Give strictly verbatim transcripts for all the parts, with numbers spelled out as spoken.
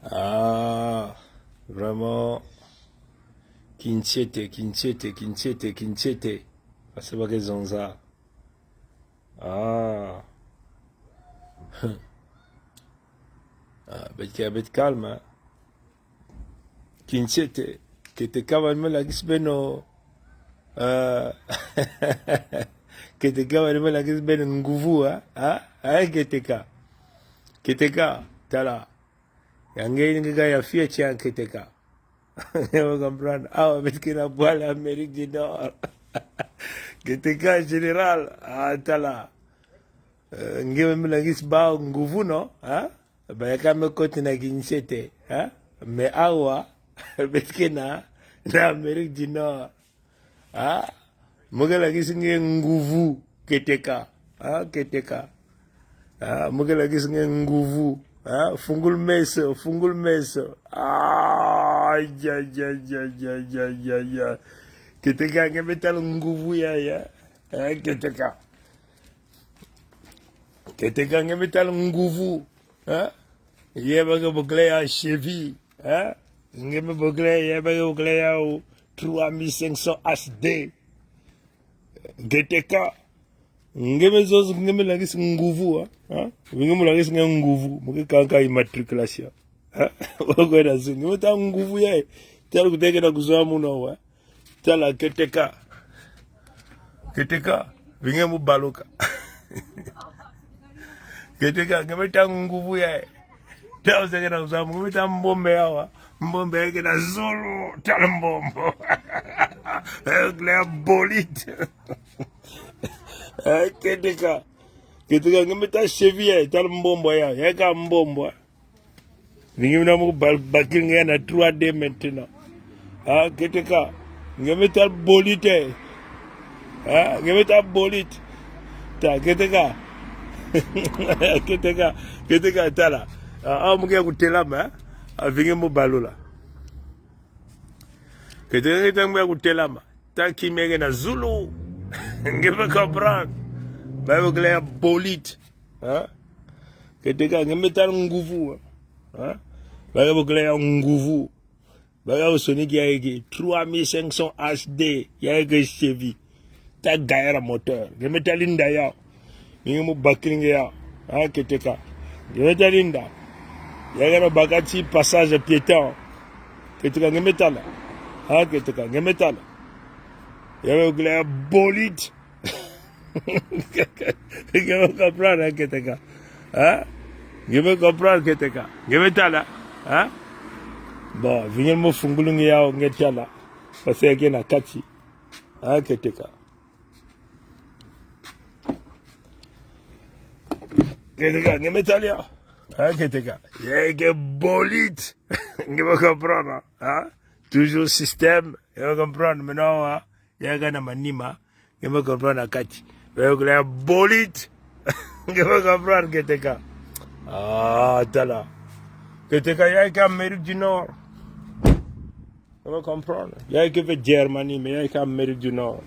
Ah, vraiment. Kintiete, kintiete, kintiete, kintiete. Asa ba ke zonza. Ah. Ah, beto ke, beto ke calme, hein. Kintiete, keteka, bani me lakisi beno. Ah. Keteka, bani me lakisi beno nguvu, ah? Ah, ah, keteka. Keteka, tala. Ya nge ini nge ka ya fia tia keteka. Nge me comprendre. Awa beto ke na bwala Amérique du Nord. Keteka général. Ah, tala. Eh, nge me lakisi ba nguvu, no? Ha? Ba ya ka me koti na kintiete. Ha? Mais awa beto ke na, na Amérique du Nord. Ah, mo ke lakisi nge nguvu, keteka. Ah, keteka. Ah, mo ke lakisi nge nguvu. Ah, fungula meso, fungula meso. Ah, ya, ya, ya. Keteka, nge me tala nguvu ya, ya. Ah, keteka. Keteka, nge me tala nguvu. Ha? Ye ba ke bokele ya cheville, ha? Nge me bokele, ye ba ke bokele ya o trois mille cinq cents H D. Keteka. Nge me zozo, nge me lakisi nguvu, ha? Ha? Nge me lakisi nge nguvu. Mo ke kanga immatriculation. Ha? Wa kwenda zu. Nge me tala nguvu ya. Tala kuteke na kuzoa muna wa. Tala, keteka. Keteka, vinge mo baluka. Keteka, nge me tala nguvu ya. Tala seke na kuzamu, nge me tala mbombo ya wa. Mbombo ya ke na zulu, tala mbombo. Eh, kle bolide. Eh, keteka. Keteka, nge me tala cheville ya, tala mbombo ya. Ya ka mbombo. Vingi mina mo bal-, bakiri nge na trois D maintenant. Ah, keteka. Nge me tala bolide. Ah, nge me tala bolide. Ta, keteka. Keteka. Keteka, tala. Ah, ah, mo ke ya kutelama, eh? Ah, vingi mo balula. Keteka, keteka mo ya kutelama. Tala kima ke na zulu. Nge me comprendre. Ba ke bokele ya bolide. Ha? Keteka, nge me tala nguvu. Ha? Ba ke bokele ya nguvu. Ba ke usoni ki ya ke trois mille cinq cents H D, ya ke cheville. Tala gaillard moteur. Nge me tala linda ya. Nge mo bakiri nge ya. Ha, keteka. Nge me tala linda. Ya ke na baka ti passage piéton. Keteka, nge me tala. Ha, keteka, nge me tala. Ya ke bokele ya bolide. Nge me comprendre, keteka. Ha? Nge me comprendre, keteka. Nge me tala. Ha? Bon, vingi mo fungula nge ya, nge tala. Parce que ya ke na kati. Ha, keteka. Keteka, nge me tala ya. Ha, keteka. Ya ke bolide. Nge me comprendre, ha? Toujours système. Nge me comprendre, maintenant, ha? Ya ke na manima. Nge me comprendre na kati. Ba ke bokele ya bolide. Nge me comprendre, keteka. Ah, tala. Keteka, ya ke Amérique du Nord. Nge me comprendre. Ya ke ve Germany, mais ya ke Amérique du Nord.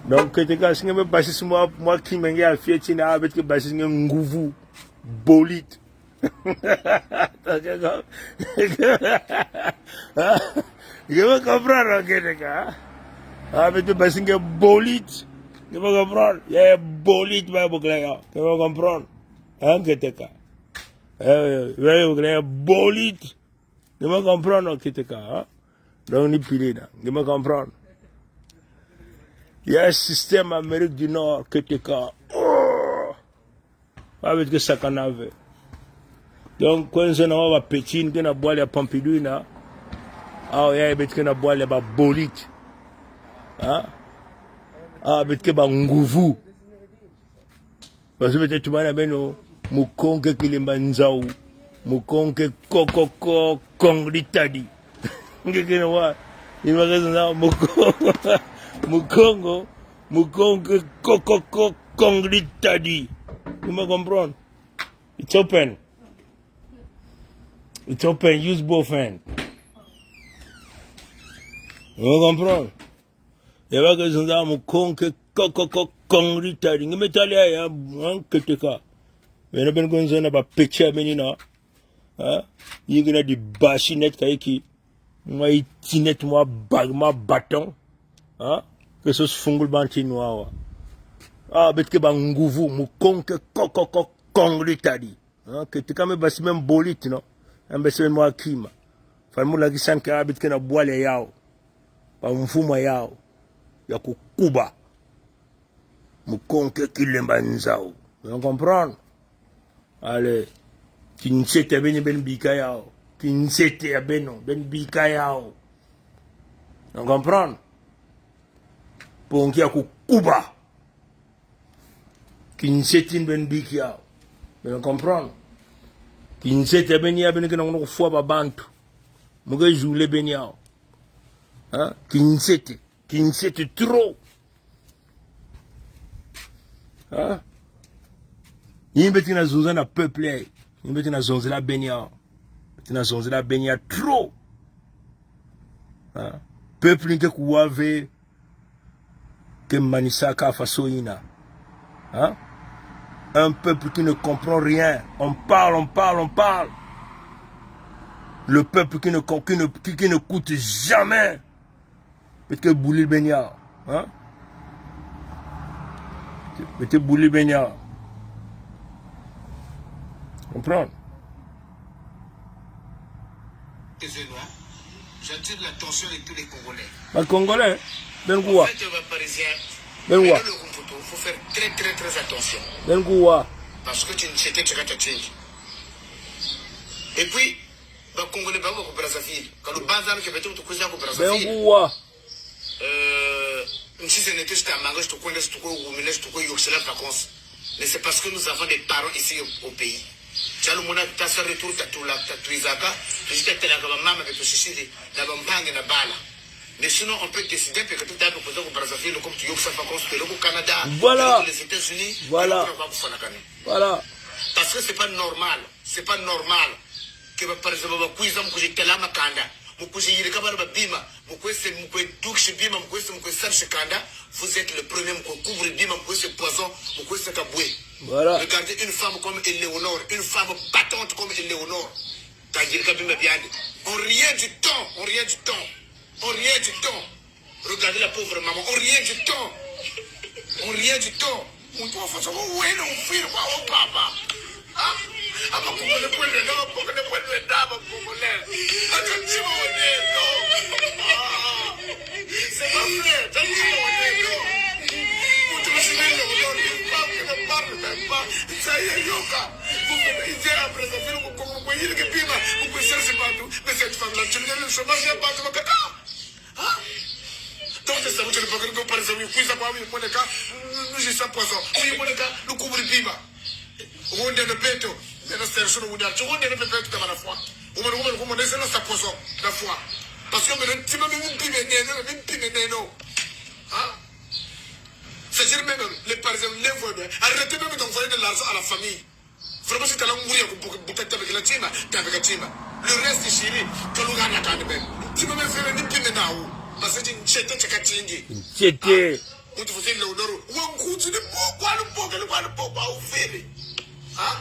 Donc, keteka, si nge me basisi mwa, mwa kima nge ya fia tina, ah, beto ke basisi nge nguvu. Bolide. Nge me comprendre, keteka. Ah, beto basisi nge bolide. Nge me comprendre. Ya bolide, ba ke bokele ya. Nge me comprendre. Ah, keteka. Eh, ba ke bokele ya bolide. Nge me comprendre, keteka, ha? Donc, ni pili na. Nge me comprendre. Ya système Amérique du Nord, keteka. Oh! Ba beto ke sakana ve. Donc, kwenda zona wa ba petit, ni ke na bwala ya Pompidou na. Awa, ya beto ke na bwala ya ba bolide. Ha? Ah, beto ke ba nguvu. Parce que beto tumana beno, mukongo ke kilemba nzau, mukongo ke kokoko kongo ditadi. Nge ke na wa, ima ke zonza, mukongo, mukongo, mukongo ke kokoko kongo ditadi. You me comprendre? It's open. It's open, use both hand. You me comprendre? Ya ba ke zonza mukongo ke kokoko kongo ditadi. Nge me tala ya, ya, keteka. Beno, beno kwenda zona ba petit ya beno na. Hein? Yingi na di basi net ka iki. Mwa iti net mwa ba-, mwa bâton. Hein? Ke sosi fungulu banti nwa wa. Ah, beto ke ba nguvu, mukonke ko, ko, ko, Kongo ditadi. Hein? Ke tika me basi me mboliti, non? Mbe se mwa kima. Fani mu lakisa nge ke ah, beto ke na bwala yau. Ba mfumu yau. Ya kukuba. Mukonke kilemba nzau. Vous comprenez? Allez. Kinsete ya beno, beno bika yau. Kinsete ya beno, beno bika yau. Vous comprenez? Pongi ya kukuba. Kinsete beno bika yau. Vous comprenez? Kinsete ya beno ya beno ke na ngono kufwa ba bantu. Mu ke zule beno yau. Hein? Kinsete. Kinsete trop. Hein? Yingi beto ke na zonza na peuple. Yingi beto ke na zonzela beno ya. Beto ke na zonzela beno ya trop. Hein? Peuple ni ke kuwa ve. Ke manisaka façon yina. Hein? Un peuple qui ne comprend rien. On parle, on parle, on parle. Le peuple qui ne com-, qui ne, qui, qui n'écoute jamais. Beto ke buli beno ya. Hein? Beto ke buli beno ya. Comprendre? Désolé, hein. J'attire l'attention de tous les Congolais. Ba Congolais, beno kuwa. En fait, ba Parisiens, beno kuwa. Maintenant, le Kumputu, faut faire très, très, très attention. Beno kuwa. Parce que tu ne sais pas ce que tu as dit. Et puis, ba Congolais, ba ko Brazzaville. Ka lubanzana ke beto tukwiza ko Brazzaville. Beno kuwa. Euh, même si ce n'était juste à manger, je te connais, je te connais, je te connais, je te connais, vacances. Mais c'est parce que nous avons des parents ici au, au pays. Tiens, le monde a ta sa retour, t'as tout là, t'as tout Isaka, t'as juste été là, comme maman, avec ton Sicile, là, bon, bang, na bala. Mais sinon, on peut décider, parce que tu as proposé au Brazzaville, comme tu y as fait vacances, tu es au Canada, voilà, tu es aux États-Unis, voilà, tu es au Canada. Voilà. Parce que c'est pas normal. C'est pas normal que ba, par exemple, ba kwiza mu kwizi tala makanda, mu kwizi yirika bana ba bima, mu kwizi, mu kwizi dukisi bima, mu kwizi, mu kwizi sarisi kanda. Vous êtes le premier mu kwizi kuburi bima, mu kwizi poison, mu kwizi kabwe. Voilà. Regardez une femme comme Éléonore, une femme battante comme Éléonore. Ka yirika bima biandi. En rien du temps, en rien du temps, en rien du temps. Regardez la pauvre maman, en rien du temps. En rien du temps. Muntu wa façon, wena ufwiri kwa o papa. Ah, aba Congolais kwenda, aba Congolais kwenda, aba Congolais. Ata ntima wena, non. Ah, c'est pas vrai, ata ntima wena, non. Muntu wa sibile, non, il parle, il ne parle même pas. Ça y est, yoka. Vous venez, il vient après, ça fait le Congo, vous voyez le Kipima, vous pouvez chercher partout. Mais cette femme-là, tu me donnes le chômage, il n'y a pas de macaca. Hein? Donc, c'est ça, vous ne pouvez pas, par exemple, kwiza kwa, oui, moneka, nous, nous, je suis poisson. Oui, moneka, nous couvre bima. Wonde na beto, mais na station, wonde na, wonde na beto, t'as la foi. Wonde, wonde, wonde, c'est là, ça poisson, la foi. Parce que, mais le petit, mais, mais, mais, mais, non. Hein? C'est-à-dire, même, les, par exemple, les voeux, arrêtez même d'envoyer de l'argent à la famille. Vraiment, si tala nguria ku bu-, buta tabakila tima, tabaka tima. Le reste, chéri, ka lugana kani ben. Tima me fere ni pime na u. Parce que ntiete tieka tingi. Ntiete. Ah, muntu fu sile Éléonore. Wa nkutu ni po, kwa lupo, kwa lupo, kwa ufiri. Ah?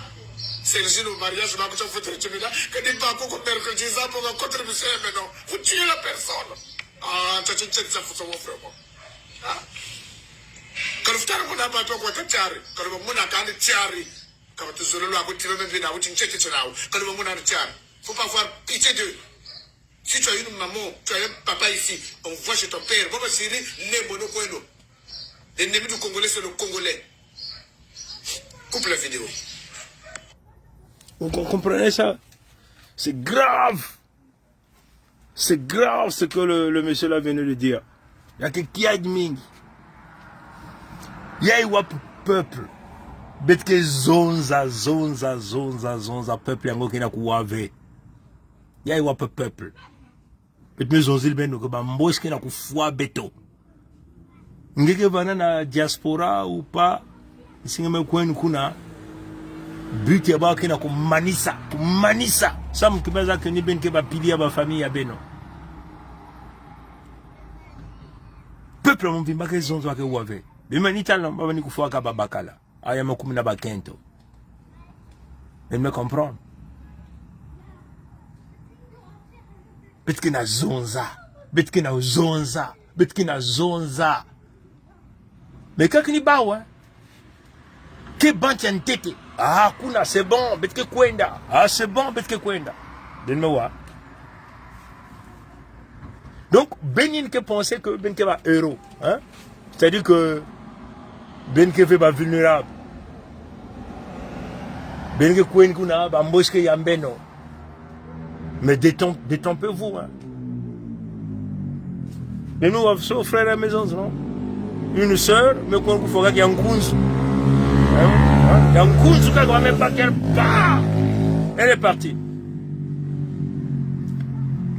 Sergi, le mariage, ba kuta fotre timina. Kadi ba ko ko mercredi, za po nga contribution, mais non. Vous tuez la personne. Ah, ça, c'est, c'est, ça, faut savoir vraiment. Ah? Ka lufutana muna ba pe kwa tatiari. Ka luba muna kani tiari. Ka bata zololo ako tima me mbi na u ti ntiete tiena u. Ka luba muna ni tiari. Faut pas avoir pitié d'eux. Si tu as une maman, tu as un papa ici, envoie chez ton père. Bon, bah, chéri, lembo no kweno. L'ennemi du Congolais, c'est le Congolais. Coupe la vidéo. Vous com-, comprenez ça? C'est grave. C'est grave ce que le, le monsieur là vient de dire. Ya ke kiadi mingi. Ya iwa pe-, peuple. Beto ke zonza, zonza, zonza, zonza, peuple yango ke na kuwa ve. Ya iwa pe-, peuple. Beto me zonzila beno ke ba Mbochi ke na kufwa beto. Nge ke vanda na diaspora ou pas, nsinga me kwenu kuna, but ya bau ke na kumanisa, kumanisa. Samu ke me zaba ke ni beno ke ba pilier ya ba famille ya beno. Peuple ya mvimba ke zonza ke wa ve. Bima ni tala, baba ni kufwa ka babakala. Aya makumuna bakento. Beno me comprendre. Beto ke na zonza. Beto ke na zonza. Beto ke na zonza. Mais kaka ni bau, hein. Ke bantu ya ntete. Ah, kuna, c'est bon, beto ke kwenda. Ah, c'est bon, beto ke kwenda. Beno me wa. Donc, beno ni ke penser que beno ke bas héros, hein? C'est-à-dire que beno ke ve bas vulnérables. Beno ke kwenda kuna, bas Mbochi ke yamba beno. Mais détromp-, détrompez-vous, hein. Beno me wa, so frère à la maison, non? Une sœur, me kono kufwa kaka ya nkunzu. Hein? Hein? Ya nkunzu kaka wa me baka, pa! Elle est partie.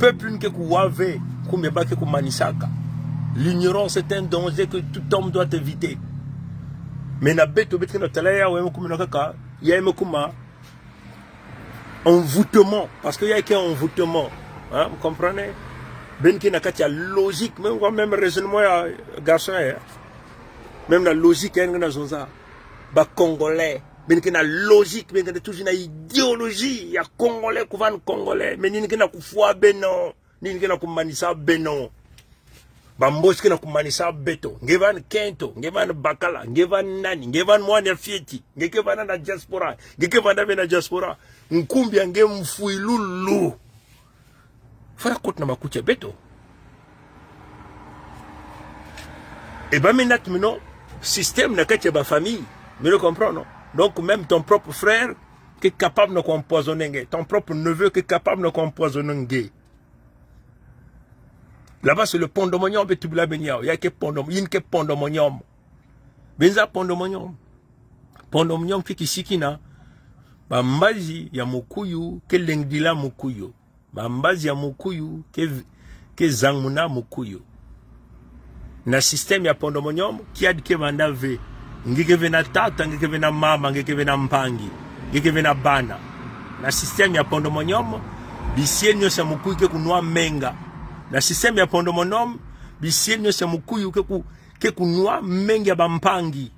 Peuple ni ke kuwa ve, kumbe ba ke kumanisaka. L'ignorance est un danger que tout homme doit éviter. Mais na beto, beto ke na tala yawu, ya me kuma na kaka, ya me kuma envoûtement, parce que ya ke envoûtement. Hein, vous comprenez? Beno ke na kati ya logique, même, même raisonnement ya garçon, hein. Même na logique, hein, na zonza. Bas Congolais. Beno ke na logique, beno ke na toujours na idéologie ya Congolais, kuvanna Congolais. Mais nini ke na kufwa beno? Nini ke na kumanisa beno? Bas Mbochi ke na kumanisa beto. Nge vana nkento, nge vana bakala, nge vana nani, nge vana mwana ya fioti, nge ke vanda na diaspora, nge ke vanda ve na diaspora. Nkumbu ya nge mfwilulu. Fwana kota na makuti ya beto. E ba me nat mino système na kati ya ba famille. Beno comprendre, non? Donc même ton propre frère ke capable na ku empoisonner nge. Ton propre neveu ke capable na ku empoisonner nge. Là-bas, c'est le pandémonium, beto tubila beno yawu. Ya ke pandém-, yini ke pandémonium. Beno zaba pandémonium. Pandémonium ke kisiki na bambazi ya mukuyu ke lengidila mukuyu. Bambazi ya mukuyu ke, ke zanguna mukuyu. Na système ya pandémonium, kiadi ke vanda ve. Nge ke ve na tata, nge ke ve na mama, nge ke ve na mpangi, nge ke ve na bana. Na système ya pandémonium, bisi nyonso ya mukuyu ke kunwa menga. Na système ya pandémonium, bisi nyonso ya mukuyu ke ku-, ke kunwa menga ya bampangi.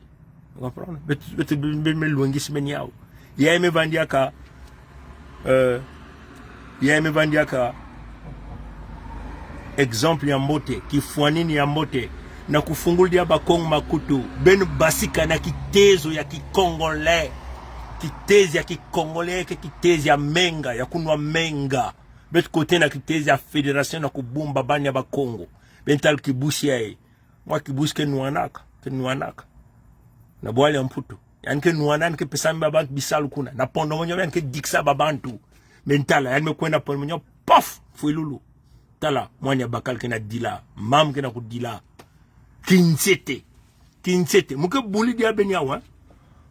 Vous comprenez? Beto, beto, beno, beno me lwengisa beno yawu. Ya me vanda diaka, euh, ya me vanda diaka exemple ya mbote, kifwanani ya mbote, na kufungula dia Bakongo makutu, beno basika na kitezo ya ki-Congolais. Kitezo ya ki-Congolais ke kitezo ya menga, ya kunwa menga. Beto kota na kitezo ya fédération na kubumba bana ya Bakongo. Beno tala kibusi yayi. Mwa kibusi ke nwanaka, ke nwanaka. Na bwala ya Mputu. Yandi ke nwana, yandi ke pesa mbi babantu bisalu kuna. Na pandémonium yandi ke dikisa babantu. Beno tala, yandi me kwenda pandémonium, pof, fwilulu. Tala, mwana ya bakala ke na dila, mama ke na kudila. Kinsete. Kinsete. Mu ke buli dia beno yawu, hein?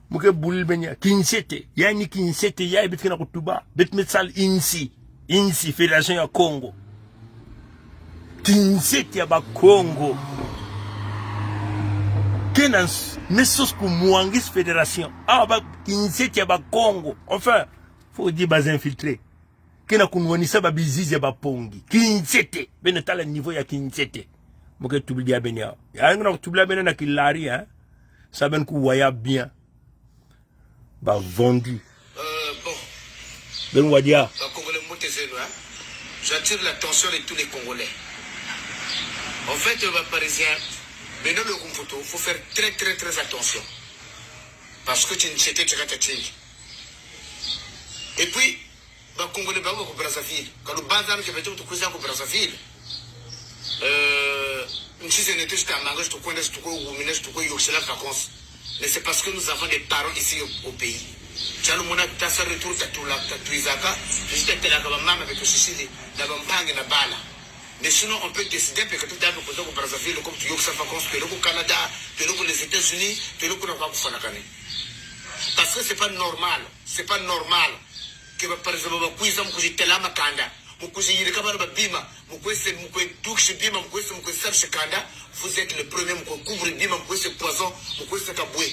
Mu ke buli beno yawu. Kinsete. Yayi ni kinsete, yayi beto ke na kutuba. Beto me sala insi. Insi, Fédération ya Kongo. Kinsete ya Bakongo. Ke na s-, me sosa kumwangisa fédération. Ah, ba kinsete ya Bakongo. Enfin, faut dire ba infiltrés. Ke na kunwanisa babizizi ya Bapongi. Kinsete. Beno tala niveau ya kinsete. Mu ke tubila beno yawu. Ya nge na kutubila beno na kilari, hein? Sa beno kuwa ya bien. Ba vendus. Euh, bon. Beno wa dia. Ba Congolais, mbote zeno, hein. J'attire l'attention de tous les Congolais. En fait, euh, ba Parisiens, beno lo ku Mputu, faut faire très, très, très attention. Parce que kinsete tiakaka tiatingi. Et puis, ba Congolais bawu ba ku Brazzaville. Ka lubanzana ke beto tukwiza ku Brazzaville. Euh, nsi zeneto zi tamanga, zi tukwenda, zi tukwe wumina, zi tukwe yôkesela vacances. Mais c'est parce que nous avons des parents ici au, au pays. Tialu mona tasa retour tatula, tatwizaka, zi tatelaka bamama beto sisili, na bampangi na bala. Mais sinon, on peut décider mpe que tuta mpe kwiza ku Brazzaville, comme tuyôkesa vacances, twele ku Canada, twele ku les États-Unis, twele kuna kwa kufwanakane. Parce que c'est pas normal, c'est pas normal. Que ba Parisiens ba kwiza mu kwizi tela makanda, mu kwizi yirika bana ba bima, mu kwizi, mu kwizi dukisi bima, mu kwizi, mu kwizi sarisi kanda, vous êtes le premier mu kwizi kuburi bima, mu kwizi poison, mu kwizi kabwe.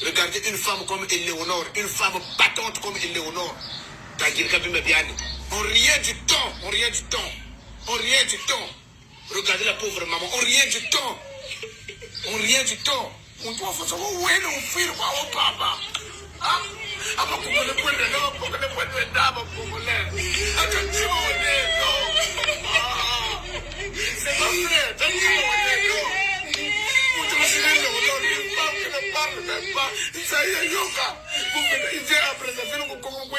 Regardez une femme comme Éléonore, une femme battante comme Éléonore. Ta yirika bima biani. En rien du temps, en rien du temps, en rien du temps. Regardez la pauvre maman, en rien du temps. En rien du temps. Muntu wafo soko wene ufiri kwa opapa. Ah? Aba Congolais kwenda, aba Congolais kwenda, aba Congolais. Aka tima wene, no.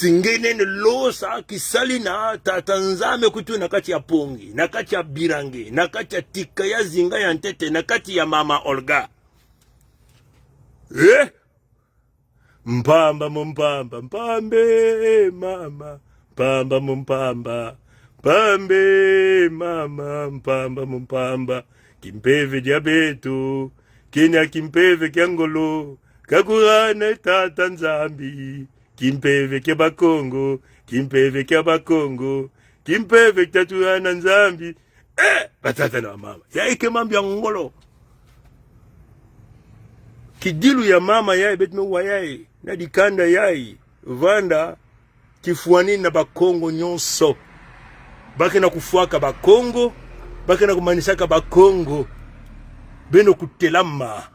Ti nge nene losa kisali na Tata Nzambi kutu na kati ya pongi, na kati ya birange, na kati ya tika ya zinga ya ntete, na kati ya mama Olga. Eh? Mpamba mu mpamba, mpamba e mama, mpamba mu mpamba, mpamba e mama, mpamba mu mpamba. Kimpeve kia beto, kina kimpeve kia ngolo, kakuhana Tata Nzambi. Kimpeve kia Bakongo, kimpeve kia Bakongo, kimpeve kia tuhana Nzambi. Eh, batata na bamama. Yayi ke mambu ya ngolo. Kidilu ya mama yayi, beto me wa yayi, na dikanda yayi, vanda, kifwani na Bakongo nyonso. Ba ke na kufwaka Bakongo, ba ke na kumanisaka Bakongo. Beno kutelama.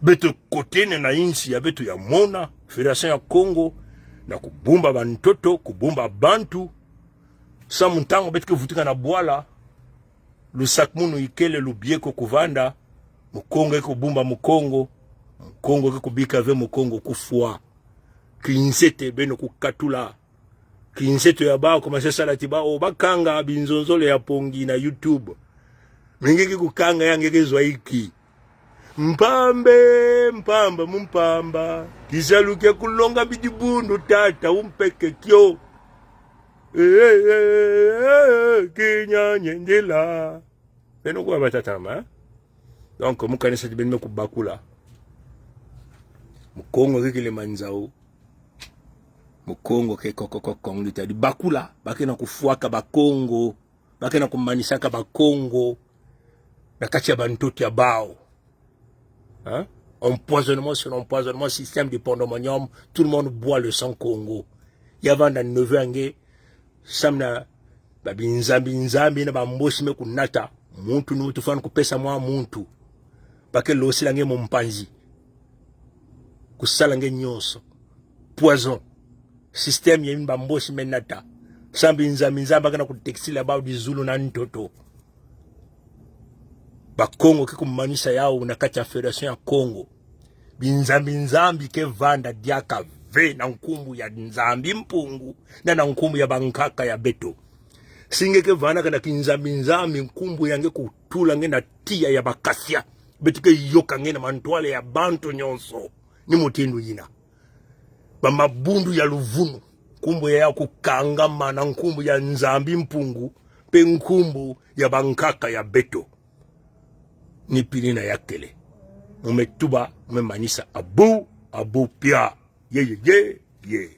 Beto kotene na insi ya beto ya mona, Fédération ya Kongo, na kubumba bantoto, kubumba bantu. Samu ntangu beto ke vutuka na bwala, lusakumunu ikele, lubieko kuvanda, Mukongo ke kubumba Mukongo, Mukongo ke kubika ve Mukongo kufwa. Kinsete beno kukatula. Kinsete ya bawu, comment ça, sala ti bawu, o, bakanga binzonzolo ya pongi na YouTube. Mi nge ke kukanga ya nge ke zwa iki. Mpamba e, mpamba mu mpamba. Kisalu kia kulonga bidi bundu tata umpeke kio. Eh, eh, eh, eh, kinyanye ndila. Beno kuwa batata ma. Donc, mu kanisa ti beno me kubakula. Mukongo ke Kilimanjaro. Mukongo ke kokoko Kongo, tadi bakula, ba ke na kufwaka Bakongo, ba ke na kumanisaka Bakongo, na kati ya bantoto ya bawu. Hein? Empoisonnement sur empoisonnement, système du pandémonium, tout le monde boit le sang Kongo. Ya vanda neveu ya nge, samu na babinzambi-nzambi na bambosi me kunata, muntu na muntu fwana kupesa mwa muntu. Ba ke losila nge mu mpanzi. Kusala nge nyonso. Poison. Système ya yina bambosi me nata. Samu binzambi-nzambi ba ke na kutekisila bawu dizulu na ntoto. Bakongo ke kumanisa yawu na kati ya Fédération ya Kongo. Binzambi-nzambi ke vanda diaka ve na nkumbu ya Nzambi Mpungu, na na nkumbu ya bankaka ya beto. Si nge ke vandaka na kinzambi-nzambi, nkumbu ya nge kutula nge na tiya ya bakasia. Beto ke yoka nge na mantwala ya bantu nyonso. Ni mutindu yina. Bamabundu ya luvunu, nkumbu ya yawu kukangama na nkumbu ya Nzambi Mpungu, mpe nkumbu ya bankaka ya beto. Ni pili na ya kele. Mu me tuba, mu me manisa abu, abu pia. Ye, ye, ye, ye.